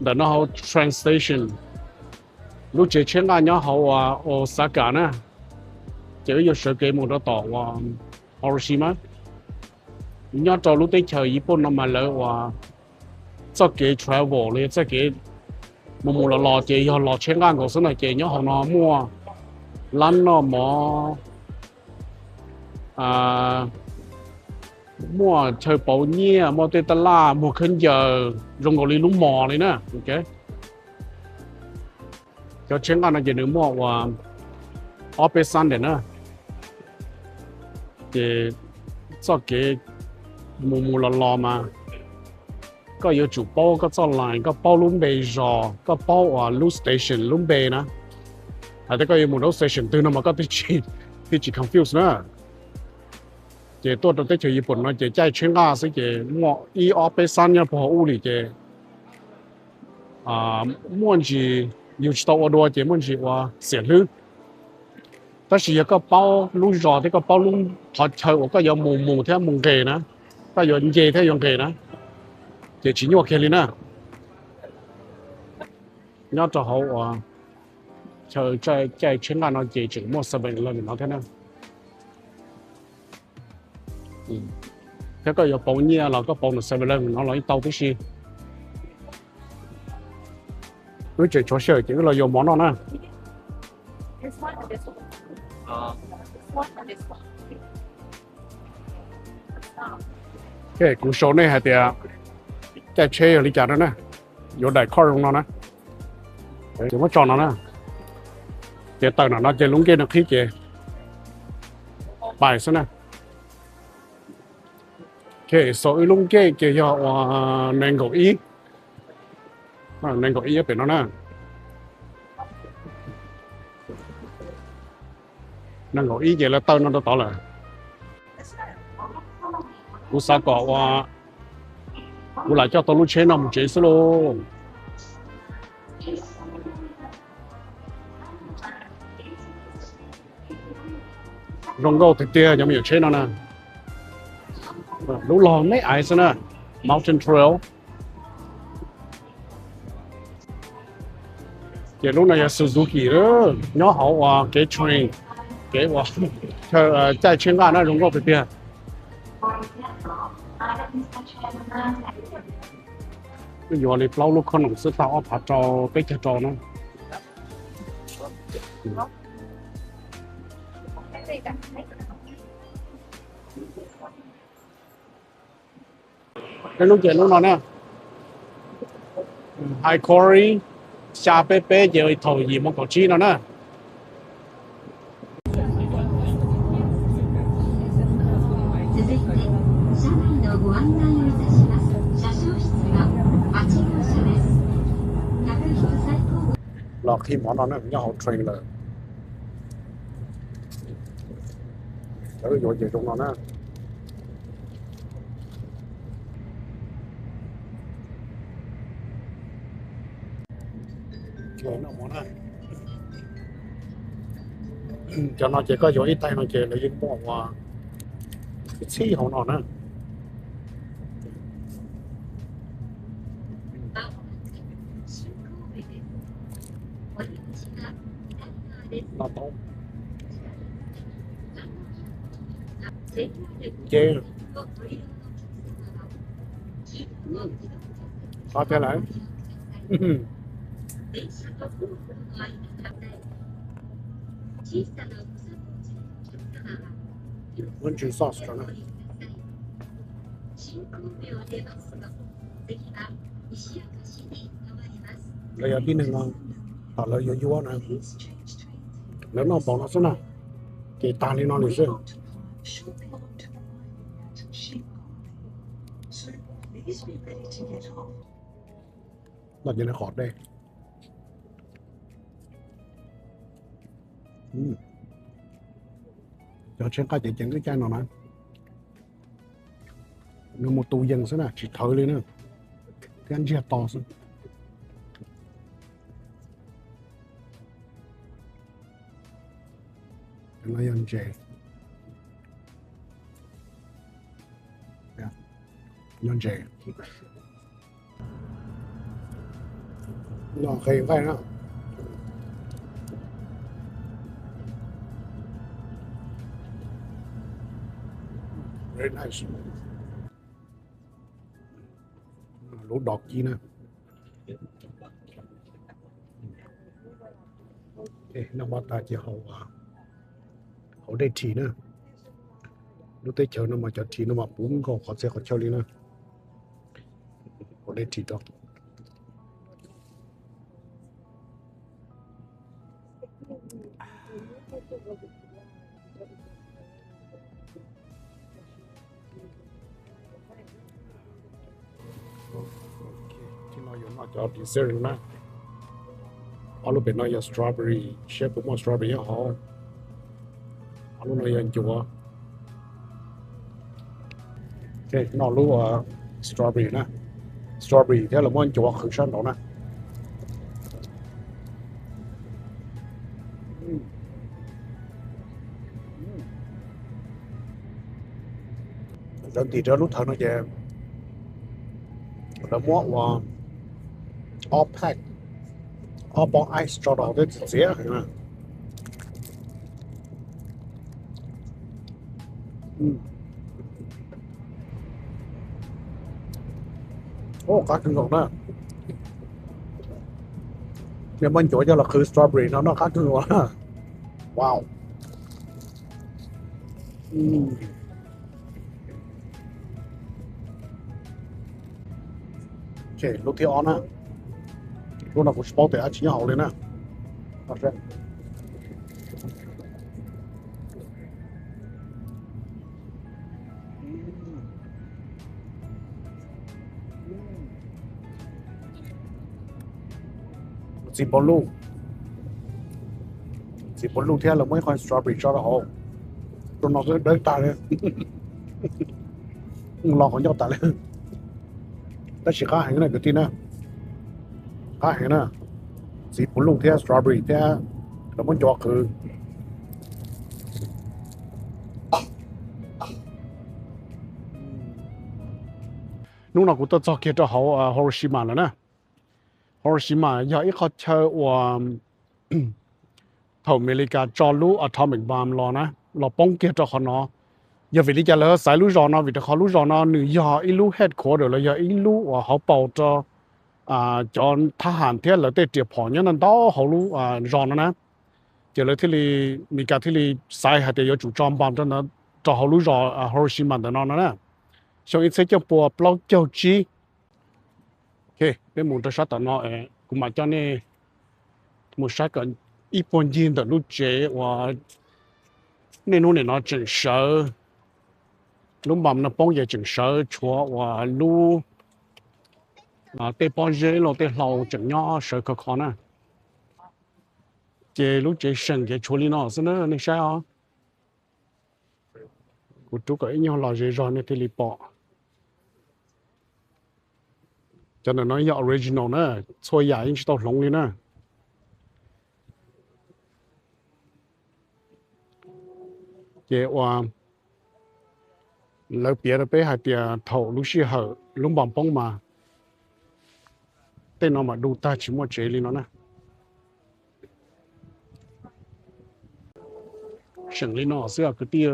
Ntawm no hauv train station, lub tsev tsheb nqaj nyob hauv uas Osaka na, ces wb yuav sawv kev mus rau tom uas Hiroshima. Nyob rau lub teb chaws Yiv Pooj no mas lawv uas txoj kev travel los yog txoj kev mus mus los los ces yog los tsheb nqaj nkaus xwb no, ces nyob hauv no muaj lab noj mov, muaj chaw pauv nyiaj, muaj tej taj laj, muag khaub ncaws zoo nkaus li lub mos li na. Cov tsheb nqaj no ces nws muaj uas ob peb xab ntawm na, ces txoj kev mus mus los los mas koj yuav tsum paub koj txoj line, koj paub lub npe zos, koj paub uas lub station lub npe na. Hais tias koj yuav mus rau lub station twg no mas koj thiaj tsis confuse na. Ces tuaj rau teb chaws Yiv Pooj no ces caij tsheb nqaj xwb ces muaj ib ob peb xab nyob puag hauv ub li ces muaj ntsis yus tsis tau ua dua ces muaj ntsis ua xiam hlwb. Tab sis yog koj paub lub zos thiab koj paub lub qhov chaw uas koj yuav mus mus thiab mus nqes na, koj yuav nce thiab yuav nqes na, ces tsis nyuaj kiag li na. Nyob rau hauv uas chaw caij tsheb nqaj no ces tseem muaj Seven Eleven no thiab na. Thiab koj yuav pauv nyiaj los koj pauv ntawm Seven Eleven no los yeej tau tib si. Wb tseem tshuav sij hawm ces wb los yuav mov noj na. Kuv sau nej hais tias caij tsheb yog li cas no na, yuav daim card zoo no na, ces muab tso no na, ces tawm no no ces lub nkej no qhib ces pais xwb na. Sau wb lub nkej ces yog uas nees nkaum ib, nees nkaum ib pem no na. Nees nkaum ib ces lawv tawm no rau tod lawm. Kuv xav kom uas kuv lam coj tau lub tsheb no mus tsev xwb lauj. Zoo nkauj tiag tiag cov me nyuam tsheb no na. Lub los me aiv xwb na, Mountain Trail. Ces lub no yog Suzuki, nyob hauv uas kev train, kev uas caij tsheb nqaj na, zoo nkauj tiag tiag. Yuav li plaub lub khob noom xwb, tag ob phav rau peb caug rau na. Peb lub ces lub no na, high quarry, xya peb peb ces thaum yim mus kaum tsib no na. Los qhib mov no na, nyob hauv train lawm. Cov yuav ces zoo no na. Cov no ces koj yuav ib tais no ces lawv yeej muaj ua txhib hauv no na. Ces qhov tias lawm muab ntsis sauce rau na. Lawv yog tib neeg no, thaum lawv yuav yuav na, lawv noj npaum no xwb na, ces tag li no li xwb. Noj ces nws qhov dej. Cov tsheb nqaj ceev ceev wb caij no na, nws mus tu yees xwb na, tsis thawv li na, thiab ntsiag to xwb. No yog ntses, yog ntses. No qe nqaij na. Very nice. Lub dog kib na. Noj mov tas ces haus dej rhi na. Lub teb chaws no mas cov rhi no mas puv nkaus qhov txhia qhov chaw li na. Haus dej rhi rau. Thib no yuav noj cov dessert na. Ob lub pem no yog strawberry, seb puas muaj strawberry nyob hauv. Ob lub no yog ncuav. Ok, noj lub strawberry na. Strawberry thiab lawv muab ncuav qhwv sab nraud na. Lawv ntim rau lub thawv no ces lawv muab ua ob pack, ob pob ice tso rau hauv thiab txiav txiav heev na. Qab kawg nkaus na. Niag muab ncuav coj los qhwv strawberry no noj qab kawg nkaus na. Wow. Ok, lub thib ob na. Lub no kuv tsis paub tias dab tsi nyob hauv li na. Txiv puv luj, txiv puv luj thiab lawv muab ib qho strawberry tso rau hauv. Tus no dawb tag li, los qhov ncauj tas li. Tab sis qab heev na kwv tij na, qab heev na. Txiv puv luj thiab strawberry thiab lawv muab ncuav qhwv. Hnub no kuv tuaj txog kiag rau hauv Hiroshima lawm na. Hiroshima yog ib qhov chaw uas thaum Amelikas tso lub atomic bomb los na, los poob kiag rau qhov no. Yog vim li cas lawv xaiv lub zos no? Vim rau qhov lub zos no nws yog ib lub headquarter los yog ib lub uas hauv paus rau cov thab ham thiab lawv tej riam phom nyob ntau ntau hauv lub zos no na. Ces lawv thiaj li, Amelikas thiaj li xaiv hais tias yuav tsum tso npam rau hauv lub zos Hiroshima ntawm no no na. Xyoo ib txhiab cuaj pua plaub caug tsib. Ok, peb mus rau sab tom no, kuv mam coj nej mus saib kom ib puag ncig ntawm lub tsev uas niaj hnub nim no tseem sawv, lub npam no poob ces tseem sawv tshuav uas lub, tej pob zeb los tej hlau tseem nyob sawv khov kho na. Ces lub tsev seem ces tshuav li no xwb na, nej saib os. Kuv rub kom ib nyuag los ze zog nej thiaj li pom. Cov ntawm no yog original na, txhua yam yeej tsis tau hloov li na. Ces uas lawv piav rau peb hais tias thaum lub sij hawm lub npam poob mas tej no mas du tag tsis muaj tsev li no na. Seem li no xwb os kwv tij.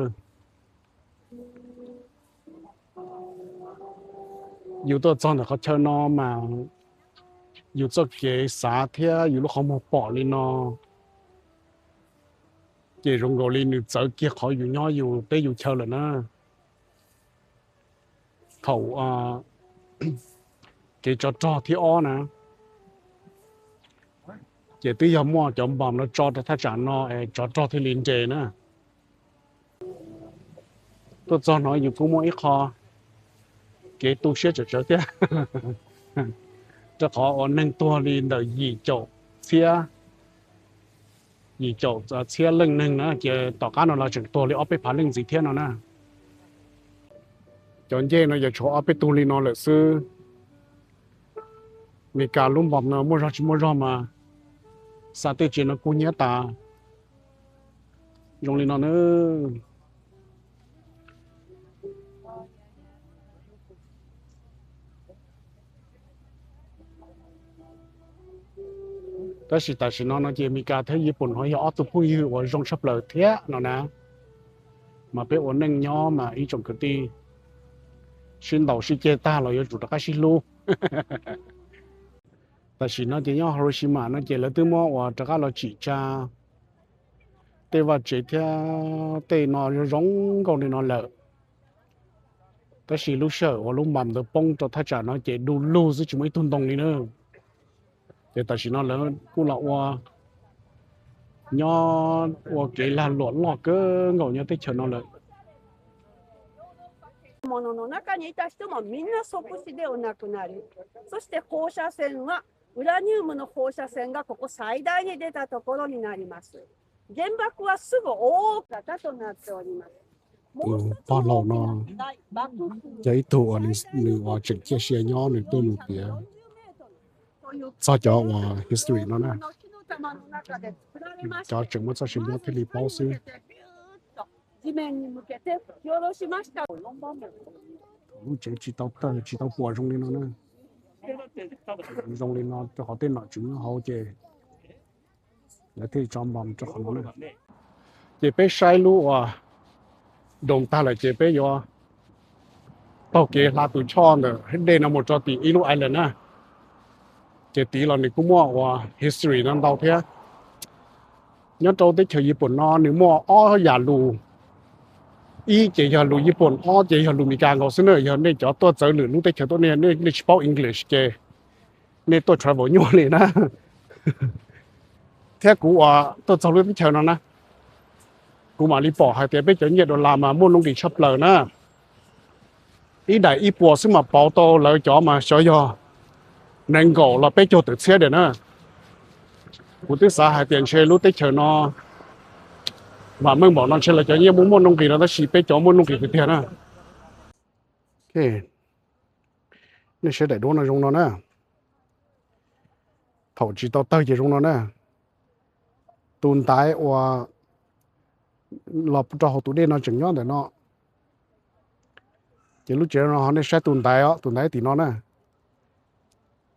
Yus tuaj txog ntawm qhov chaw no mas yus txoj kev xav thiab yus lub qhov muag pom li no, ces zoo nkaus li nws txawv kiag qhov yus nyob yus teb yus chaw lawm na. Thaum kev tsov rog thib ob na, ces twb yog muaj cov npam no tso rau thaj tsam no es tsov rog thiaj li nres na. Tuaj txog no yus kuj muaj ib qho kev tu siab tsawm tsawv thiab, rau qhov uas neeg tuag li ntawm yim caum txhiab, yim caum txhiab leej neeg na, ces tom qab no los tseem tuag li ob peb phav leej ntxiv thiab no na. Cov ncej no yuav tshuav ob peb tug li no lawm xwb. Meskas lub npam no muaj zog tsis muaj zog mas xa tej tsev no kub hnyiab tas. Zoo li no na. Tab sis tam sim no no ces Meskas thiab Yiv Poom ho yog ob tug phooj ywg uas zoo tshaj plaws thiab no na. Mas peb ua neej nyob mas ib tsoom kwv tij sib ntaus sib ceg tag los yuav tsum rov qab sib hlub. Tam sim no ces nyob Hiroshima no ces lawv twb muab uas rov qab los tsim tsa tej vaj tsev thiab tej no zoo zoo nkauj li no lawm. Tab sis lub sij hawm uas lub npam ntawd poob rau thaj tsam no ces du lug xwb tsis muaj ib tug ntoo li na. Ces tam sim no lawv kuj los ua nyob ua kev lag luam loj kawg nkaus nyob teb chaws no lawm. 建物の中にいた人もみんな即死でお亡くなり。そして放射線は、ウラニウムの放射線がここ最大に出たところになります。原爆はすぐ大型となっております。 Tus pog laus no yog ib tug uas nws uas tseem ciaj sia nyob nws tuaj mus piav txog cov uas history no na. Cov tseem muaj txoj sia nyob thiaj li paub xwb. Lub tsev tsis tau tawg tsis tau puas zoo li no na. Zoo li no rau qhov tej nom tswv nyob hauv ces lawv thiaj tso npam rau qhov no na. Ces peb saib lub uas doos tag lawm ces peb yuav taug kev hla tus choj ntawm dej no mus rau tim ib lub island na. Ces tid los nws kuj muaj uas history no ntau thiab. Nyob rau teb chaws Yiv Poom no nws muaj ob yam lus, ib ces yog lus Yiv Poom, ob ces yog lus Meskas nkaus xwb na. Yog nej cov tuaj txawv lwm lub teb chaws tuaj, nej tsis paub English ces nej tuaj travel nyuaj li na. Thiab kuv uas tuaj txog lub teb chaws no na, kuv mam li pom hais tias peb cov nyiaj dollar mas muaj nuj nqis tshaj plaws na. Ib daim ib puas xwb mas pauv tau lawv cov mas xyov yog nees nkaum los peb caug tawm txhiab diam na. Kuv twb xav hais tias ntshe lub teb chaws no vam meej npaum no ntshe lawv cov nyiaj muaj muaj nuj nqis no tab sis peb cov muaj nuj nqis tiag tiag na. Nej saib daim duab no zoo no na. Thaum tsis tau tawg ces zoo no na. Tus ntaiv uas los rau hauv tus dej no tseem nyob ntawm no. Ces lub tsev no ho nej saib tus ntaiv os, tus ntaiv tim no na.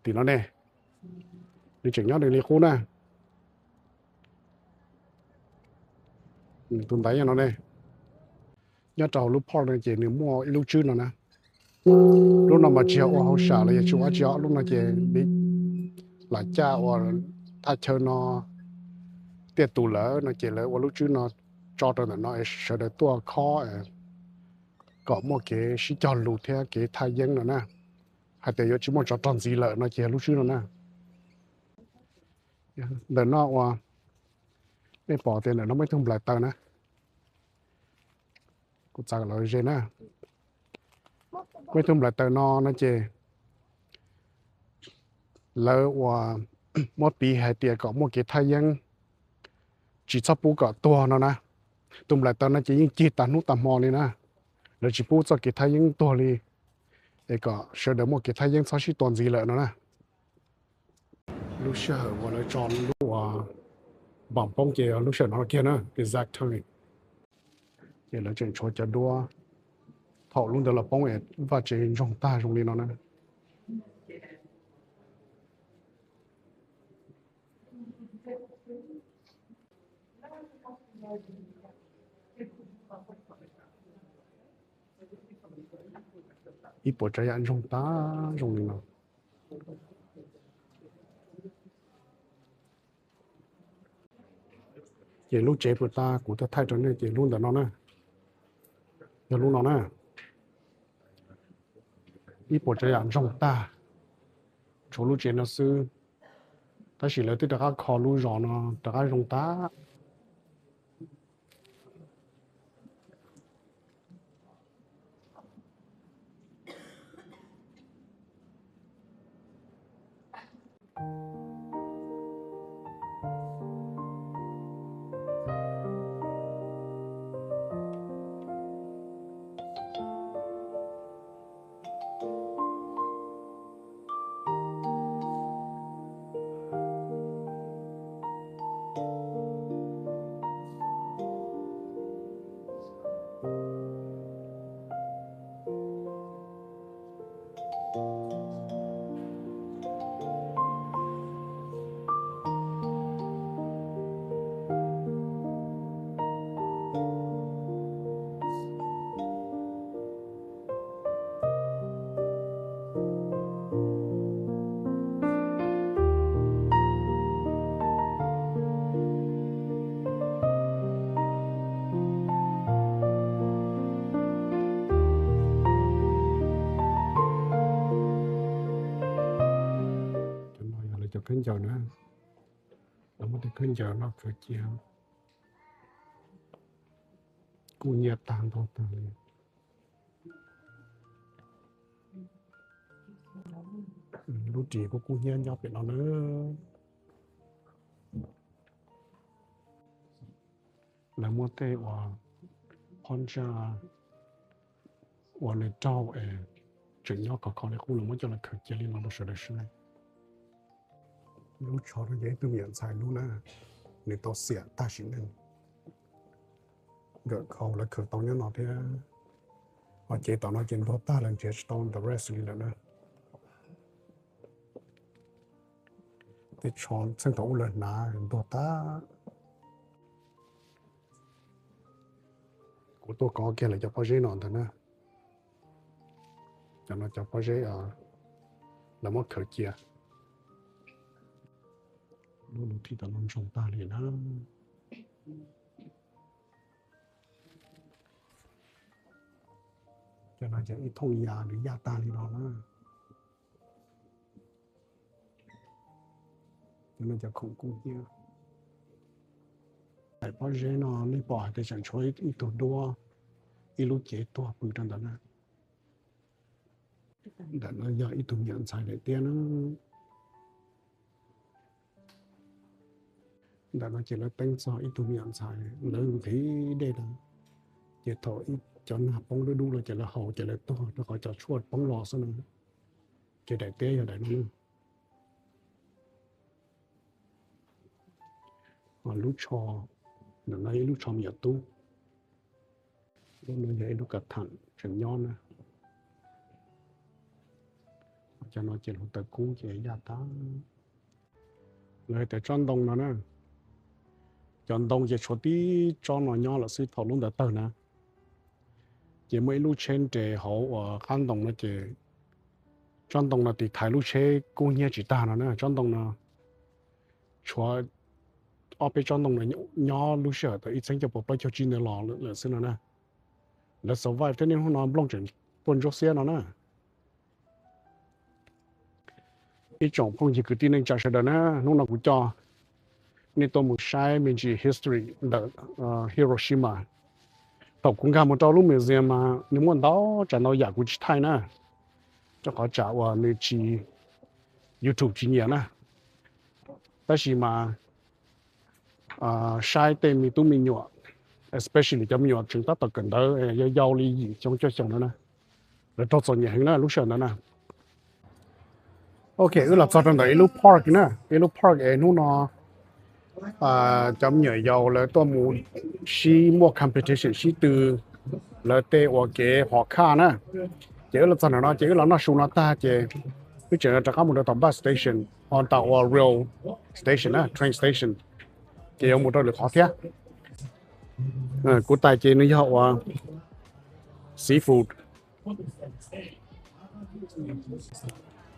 Tim no ne, nws tseem nyob nws li qub na. Tus ntaiv nyob no ne. Nyob rau hauv lub park no ces nws muaj ib lub tswb no na. Lub no mas tsis yog ua hauj sam los yog tsis ua dab tsi os, lub no ces lam caj uas thaj chaw no tiaj tus lawm no ces lawv ua lub tswb no tso rau ntawm no es sawv daws tuaj khob kom muaj kev sib cog lus thiab kev thaj yeeb no na. Hais tias yuav tsis muaj tsov rog ntxiv lawm no ces yog lub tswb no na. Ntawm no uas nej pom tias ntawm no muaj ib tug nplaim taws na. Kuv txav kom lawv ze na. Muaj ib tug nplaim taws no no ces lawv uas muab piv hais tias kom muaj kev thaj yeeb, tsis txhob pub kom tuag no na. Tus nplaim taws no ces yeej cig tas hnub tas hmo li na. Lawv tsis pub txoj kev thaj yeeb tuag li, es kom sawv daws muaj kev thaj yeeb txhob sib tua ntxiv lawm no na. Lub sij hawm uas lawv tso lub uas npam poob ces lub sij hawm no kiag na, exact timing. Ces lawv tseem tshuav cov duab thaum lub ntawd los poob es vaj tsev ntsoog tag zoo li no na. Ib puas tsav yam ntsoog tag zoo li no. Ces lub tsev puas tas kuv thiaj thaij rau nej ces lub ntawm no na, yog lub no na. Ib puas tsav yam ntsoog tag, tshuav lub tsev no xwb, tab sis lawv twb rov qab kho lub zos no rov qab zoo tag. Khaub ncaws na, lawv muab tej khaub ncaws no khaws cia, kub hnyiab tag nrho tag li. Lub ris kuj kub hnyiab nyob pem no na. Lawv muab tej uas phab ntsa uas nws raug es tseem nyob khov kho li qub, lawv muab coj los khaws cia li no rau sawv daws saib. Lub tsho no yog ib tug me nyuam ntxhais lub na, nws tau xiam tag sim neej. Nkawm khau lawv khaws tau nyob no thiab. Ho cev tom no ces ntuag tag lawm, nrhiav tsis tau the rest li lawm na. Tej tsho txheej thaum ub lawv hnav ntuag tag. Kuv tuaj kov kiag lawv cov pob zeb no ntag na. Cov no cov pob zeb lawv muab khaws cia. Lub lub thij tau no ntsoog tag li na. Cov no ces ib thooj yas nws yaj tag li no na. Cov no cov khoom kub hnyiab. Daim pob zeb no nej pom hais tias tseem tshuav ib tug duab, ib lub cev tuag pw rau ntawd na. Ntawm no yog ib tug me nyuam ntxhais daim tiab na. Ntawm no ces lawv teeb txog ib tug me nyuam ntxhais lawv nqhis dej na, ces thaum ib cov nag poob dub dub los ces lawv haus ces lawv tuag rau qhov cov tshuaj poob los xwb na. Ces daim tiab yog daim no. Lub tsho, ntawm no ib lub tsho me nyuam tub. Lub no yog ib lub kav tham tseem nyob na. Cov no ces hluav taws kub ces yaj tag. Lawv hais tias tsob ntoo no na, cov ntoo ces tshuav tib tsob no nyob lawm xwb thaum lub ntawd tawg na. Ces muaj ib lub tsheb nres hauv uas qab ntoo no ces tsob ntoo no tiv thaiv lub tsheb kub hnyiab tsis tag no na. Tsob ntoo no tshuav ob peb tsob ntoo no nyob lub sij hawm thaum ib txhiab cuaj puas plaub caug tsib ntawd los lawm xwb no na. Lawv survive thiab niaj hnub no nplooj tseem tuaj ntsuab xiab no na. Ib tsoom phooj ywg kwv tij neej tsa sawv daws na, hnub no kuv coj nej tuaj mus saib me ntsis history ntawm Hiroshima. Thaum kuv nkag mus rau lub museum mas nws muaj ntau tsav ntau yam kuv tsis thaij na, rau qhov tsam uas nws tsis, YouTube tsis nyiam na. Tab sis mas saib tej me tub me nyuam, especially cov me nyuam tseem tab tom kawm ntawv yau yau li yim xyoo cuaj xyoo no na, lawv raug txom nyem heev na lub sij hawm ntawd na. Ok, wb los txog rau ntawm ib lub park na, ib lub park es hnub no cov me nyuam yaus lawv tuaj mus sib muaj competition sib tw lawv tej ua kev hom khaj na. Ces wb los txog ntawm no ces wb los noj su no tag ces wb tseem rov qab mus rau tom bus station, ho tom ua rail station na, train station, ces yuav mus rau lwm qhov thiab. Kuv tais ces nws yog ua seafood.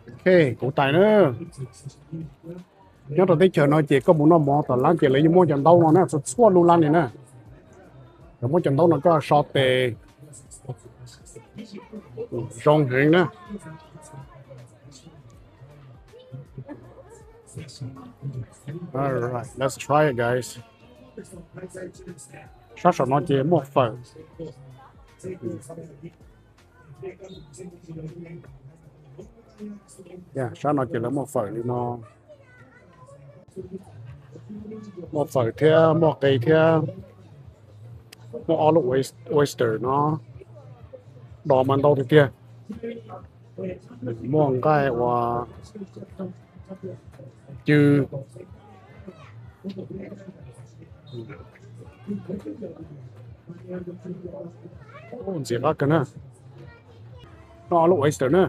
Ok, kuv tais na. Nyob rau teb chaws no ces koj mus noj mov tom lab ces lawv yeej muab cov ntaub no na, txhua txhua lub lab li na. Lawv muab cov ntaub no koj so tes zoo heev na. Alright, let's try it, guys. Sab saum no ces muaj fawm. Sab no ces lawv muaj fawm li no. Muaj fawm thiab muaj qe thiab, muaj ob lub oyster no, dos mas ntau tiag tiag. Muaj nqaij uas cw, ntxim qab kawg na. Noj ob lub oyster na.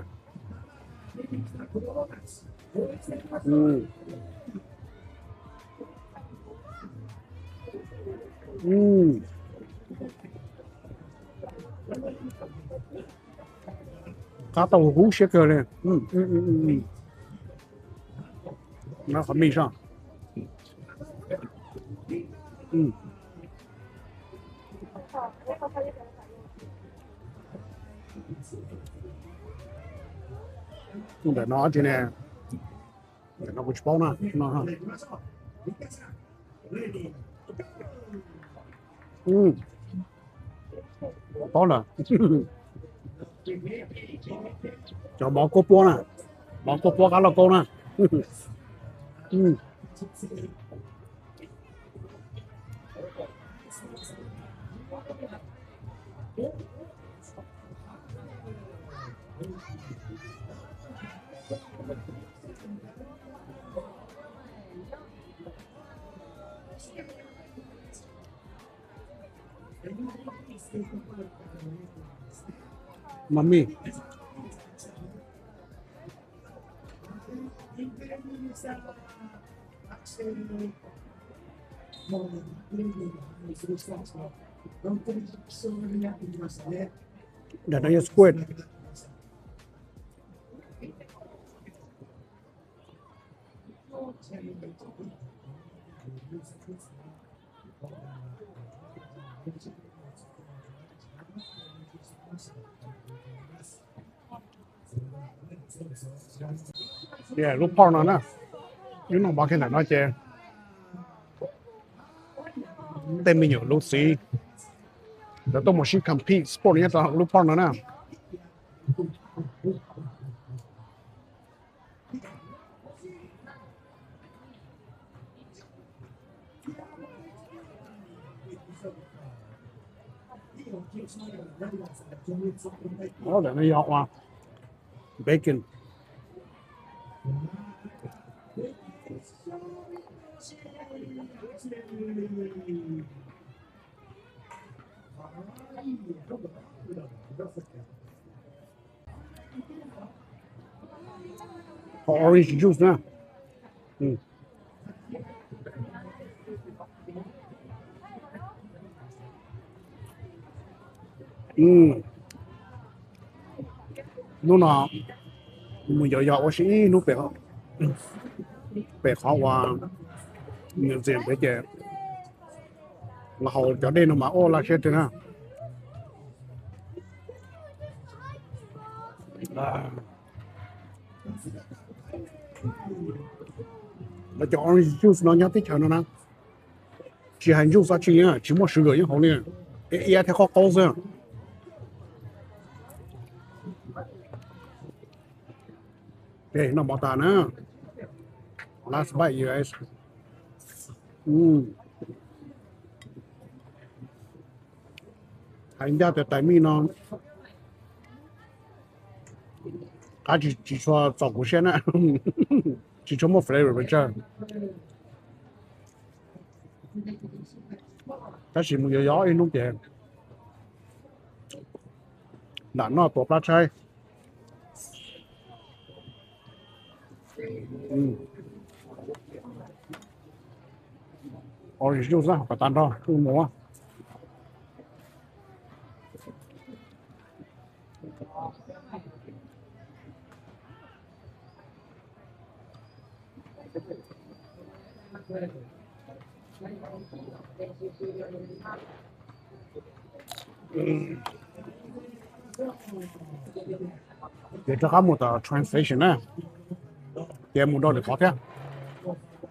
Qab tau huv siab kawg li. Qhov mij soj. Ntawm no tsis ne, ntawm Kuv tsis paub na, no. Mm, paub lawm. Cov mov kuab puab na, mov kuab puab qab lauj kaub na. Mm. Mami. Ntawm no yog squid. Lub park no na, lub no mov kiag ntawm no ces tej me nyuam lub txiv lawv tuaj mus sib compete sport nyob rau lub park no na. Ntawm no yog ua bacon. Orange juice na. Hnub no mus yos yos ua si ib hnub pem, pem qhov uas nws txias ntev ces los haus cov dej no mas ua laj siab tiag na. Lawv cov orange juice no nyob teb chaws no na, tsis hais juice dab tsi, tsis muaj sugar nyob hauv li, iab thiab qhob qaub xwb. Noj mov tas na. Last bite, you guys. Hais ncaj tias tais mij no qab tsis tshua txaus kuv siab na, tsis tshua muaj flavor pes tsawg. Tab sis mus yos yos ib hnub ces lam noj tuav plab tshaib. Orange juice na, kom tag nrho wb mus. Ces rov qab mus tom train station na, ces mus rau lwm qhov thiab.